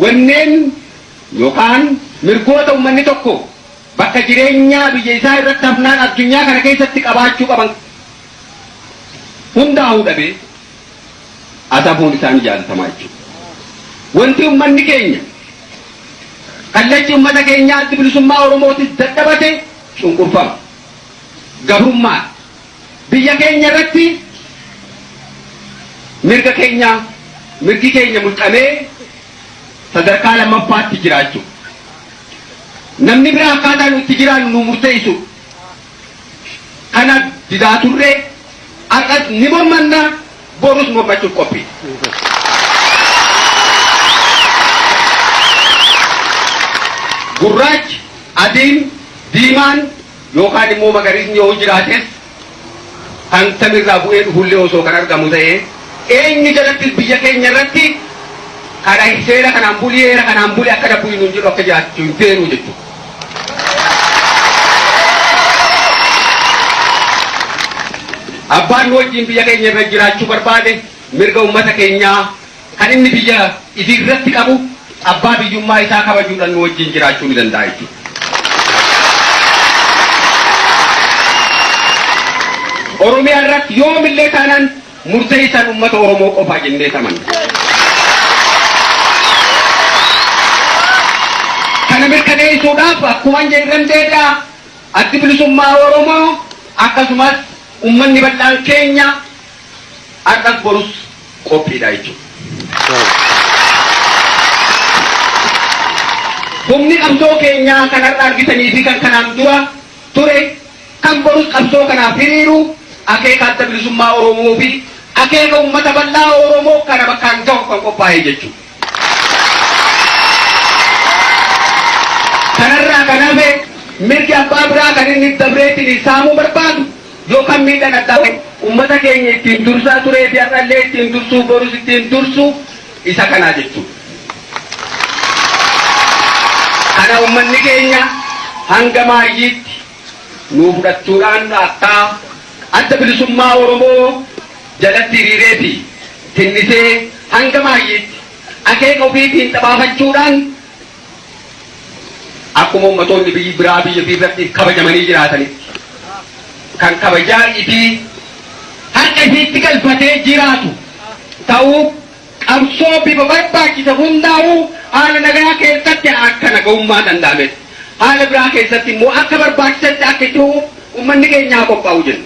Wanneen yookaan mirgoota uummanni tokko bakka jireenyaa biyya isaa irratti hafnaan addunyaa kana keessatti qabaachuu qaban hundaa'uu dhabee asafuun isaanii jaalatamaa jechuudha. Wanti uummanni keenya kallachi uummata keenyaa addi bilisummaa Oromootis dadhabate cunqurfama. Gabrummaa biyya keenya irratti mirga keenya mirgi keenya mulqamee sadarkaa lammaffaatti jiraachuu. Namni biraa akkaataa nu itti jiraannu nu murteessu. Kana didaa turree har'as ni mormanna borus mormachuuf qophii. Gurraachi, adiin, diimaan yookaan immoo magariisni yoo jiraates kan samirraa bu'ee dhufullee osoo kan argamu ta'ee eenyu jalattis biyya keenya irratti kana seera kanaan bulii heera kanaan bulii akka dabbu nuun jedhu akka jiraachuu hin feenu jechuudha. Abbaan nu wajjin biyya keenya irra jiraachuu barbaade mirga uummata keenyaa kan inni biyya ifii irratti qabu abbaa biyyummaa isaa kabajuudhaan nu wajjin jiraachuu ni danda'a jechuudha. Oromiyaa irratti yoomillee taanaan murteessaan uummata Oromoo qofaa jennee amanna. Kana mirkaneessuudhaaf akkuma jedhan deebi'a addi bilisummaa Oromoo akkasumas uummanni bal'aan keenya har'as borus qophiidha jechuudha. Humni qabsoo keenyaa kan har'a argitanii fi kan kanaan dura ture kan borus qabsoo kanaaf hiriiru akeeka adda bilisummaa Oromoo fi akeeka uummata bal'aa Oromoo kana bakkaan gahu kan qophaa'e jechuudha. Kanarraa kan hafe mirgi abbaa biraa kan inni dabreetiin saamuu barbaadu yookaan miidhaan addaa uummata keenya ittiin dursaa turee fi har'allee ittiin dursuu borus ittiin dursu isa kanaa jechuudha. Kana uummanni keenya hanga maayyiitti nuu fudhachuudhaan akka adda bilisummaa Oromoo jalatti hiriiree fi tinnisee hanga maayyiitti akeeka ofiitiin xabaafachuudhaan akkuma ummatoonni biyyi biraa biyya ofii irratti kabajamanii jiraatanitti kan kabajaa ifii harka ifiitti galfatee jiraatu ta'uu qabsoo bifa barbaachisa hundaa'uu haala nagaa keessatti akka nagahummaa danda'ametti haala biraa keessatti immoo akka barbaachisetti akka itti uummanni keenya haa qophaa'u jenna.